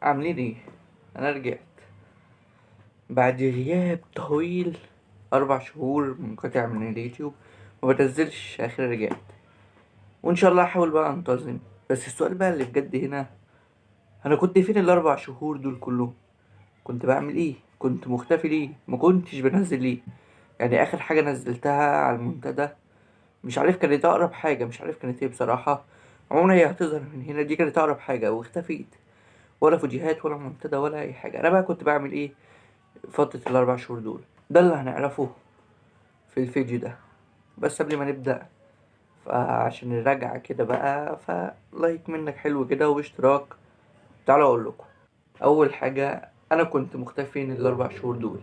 عاملين ايه؟ انا رجعت بعد غياب طويل 4 شهور منقطع من اليوتيوب، ما بنزلش. اخيرا رجعت وان شاء الله هحاول بقى انتظم. بس السؤال بقى اللي بجد هنا، انا كنت فين ال4 شهور دول كلهم؟ كنت بعمل ايه؟ كنت مختفي ليه؟ ما كنتش بنزل ليه؟ يعني اخر حاجة نزلتها على المنتدى مش عارف كانت اقرب حاجة، مش عارف كانت ايه بصراحة. عموما هي هتظهر من هنا، دي كانت اقرب حاجة واختفيت، ولا فيديوهات ولا منتدى ولا اي حاجة. انا بقى كنت بعمل ايه فترة ال4 شهور دول؟ ده اللي هنعرفه في الفيديو ده. بس قبل ما نبدأ، فعشان الرجعة كده بقى، ف like منك حلو كده واشتراك. تعالوا اقول لكم. اول حاجة، انا كنت مختفي فين ال4 شهور دول؟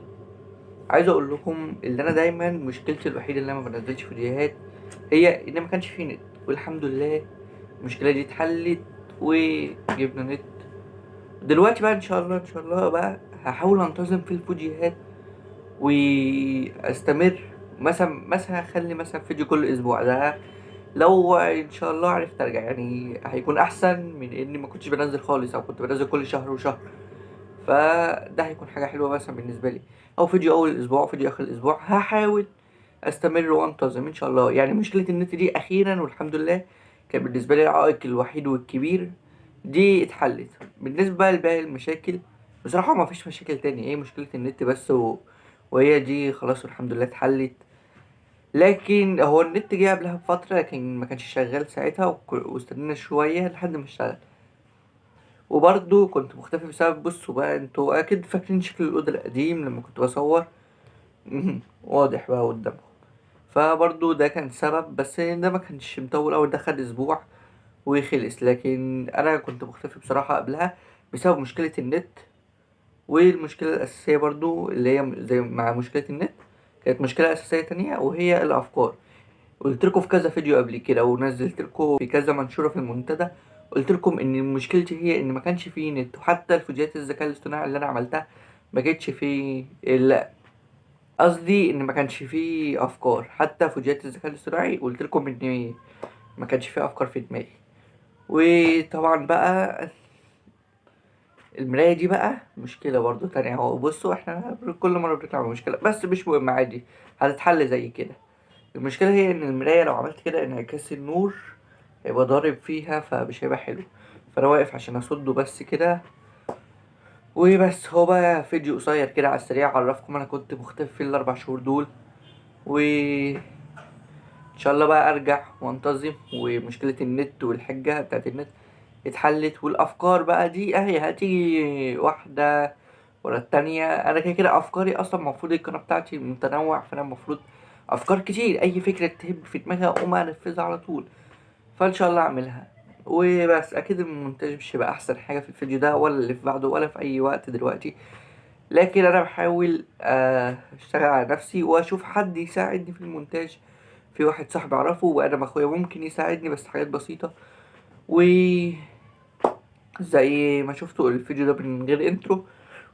عايز اقول لكم اللي انا دايما مشكلتي الوحيدة اللي انا ما بنزلش فيديوهات هي ان ما كانش فيه نت، والحمد لله المشكلة دي اتحلت وجبنا نت. دلوقتي بقى ان شاء الله، ان شاء الله بقى هحاول انتظم في الفيديوهات واستمر. مثلا اخلي مثلا فيديو كل اسبوع، ده لو ان شاء الله عرفت ارجع يعني هيكون احسن من اني ما كنتش بنزل خالص او كنت بنزل كل شهر وشهر. فده هيكون حاجة حلوة مثلا بالنسبة لي، او فيديو اول الاسبوع وفيديو اخر الاسبوع. هحاول استمر وانتظم ان شاء الله. يعني مشكلة النت دي اخيرا والحمد لله كان بالنسبة لي العائق الوحيد والكبير، دي اتحلت. بالنسبة لباقي المشاكل بصراحة ما فيش مشاكل تاني، ايه مشكلة النت بس وهي دي خلاص والحمد لله اتحلت. لكن هو النت جه قبلها بفترة لكن ما كانش شغال ساعتها، واستنينا شوية لحد ما اشتغل. وبرضه كنت مختفي بسبب، بصوا بقى انتوا اكيد فاكرين شكل الأوضة القديم لما كنت بصور واضح بقى قدامكم. فبرضه ده كان سبب، بس ده ما كانش مطول أوي، ده خد اسبوع وخلص. لكن انا كنت مختفي بصراحة قبلها بسبب مشكلة النت. والمشكلة الأساسية برضو اللي هي زي مع مشكلة النت كانت مشكلة أساسية تانية، وهي الأفكار. قلت لكم في كذا فيديو قبل كده ونزلت لكم في كذا منشورة في المنتدى، قلت لكم ان مشكلتي هي ان ما كانش فيه نت، وحتى الفيديوهات الذكاء الاصطناعي اللي انا عملتها ما كانتش فيه، لا قصدي ان ما كانش فيه افكار. حتى فيديوهات الذكاء الاصطناعي قلت لكم ان ما كانش فيه افكار في دماغي. وطبعا بقى المراية دي بقى مشكلة برضو تانية. هو بصوا احنا كل مرة بنطلع بمشكلة، بس مش مهم عادي هتتحل زي كده. المشكلة هي ان المراية لو عملت كده انعكاس النور هيبقى ضارب فيها، فمش هيبقى حلو. فانا واقف عشان اصده بس كده وبس. هو بقى فيديو قصير كده على السريع اعرفكم انا كنت مختفي في ال4 شهور دول، و ان شاء الله بقى ارجع وانتظم. ومشكلة النت والحجة بتاعت النت اتحلت، والافكار بقى دي اهي هتيجي واحدة ورا التانية. انا كده كده افكاري اصلا المفروض القناة بتاعتي متنوع، فانا المفروض افكار كتير، اي فكرة تهب في دماغي اقوم انفذها على طول. فان شاء الله اعملها وبس. اكيد المونتاج مش هيبقى احسن حاجة في الفيديو ده ولا اللي في بعده ولا في اي وقت دلوقتي، لكن انا بحاول اشتغل على نفسي واشوف حد يساعدني في المونتاج. في واحد صاحبي اعرفه وانا اخويا ممكن يساعدني بس حاجات بسيطة. و زي ما شفتوا الفيديو ده من غير intro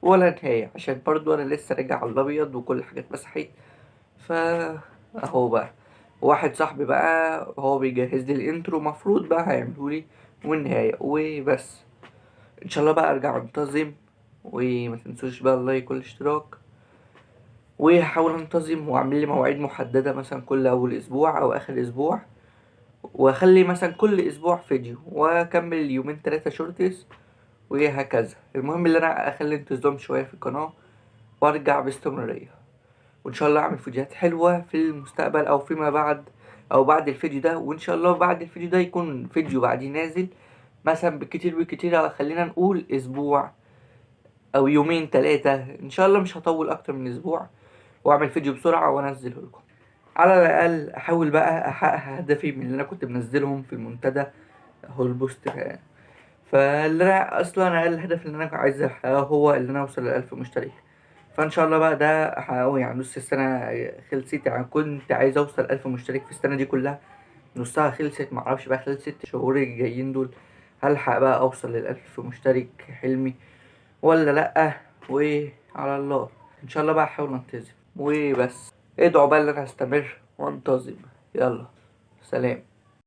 ولا نهاية عشان برضو انا لسه راجع على الابيض وكل حاجة اتمسحت. فا اهو بقى واحد صاحبي بقى هو بيجهز لي ال intro مفروض بقى هيعملهولي والنهاية وبس. ان شاء الله بقى ارجع انتظم، وما تنسوش بقى ال like والاشتراك. وهحاول انتظم واعمل لي مواعيد محددة مثلا كل اول اسبوع او اخر اسبوع، واخلي مثلا كل اسبوع فيديو، واكمل يومين 3 shorts وهكذا. المهم اللي انا اخلي انتظام شوية في القناة وارجع باستمرارية، وان شاء الله اعمل فيديوهات حلوة في المستقبل او فيما بعد او بعد الفيديو ده. وان شاء الله بعد الفيديو ده يكون فيديو بعديه نازل مثلا بالكتير بالكتير خلينا نقول اسبوع او يومين 3 ان شاء الله، مش هطول اكتر من اسبوع، واعمل فيديو بسرعة وانزله لكم. على الاقل احاول بقى احقق هدفي من اللي انا كنت منزلهم في المنتدى اهو البوست ده. فاللي انا اصلا اقل هدف اللي انا عايز احققه هو اللي انا اوصل ل1000 مشترك، فان شاء الله بقى ده احققه. يعني نص السنة خلصت، يعني كنت عايز اوصل 1000 مشترك في السنة دي كلها، نصها خلصت. معرفش بقى خلال 6 شهور الجايين دول هلحق بقى اوصل لل1000 مشترك حلمي ولا لأ، وعلى الله ان شاء الله بقى احاول انتظم وبس. ادعوا بقى ان انا هستمر وانتظم. يلا سلام.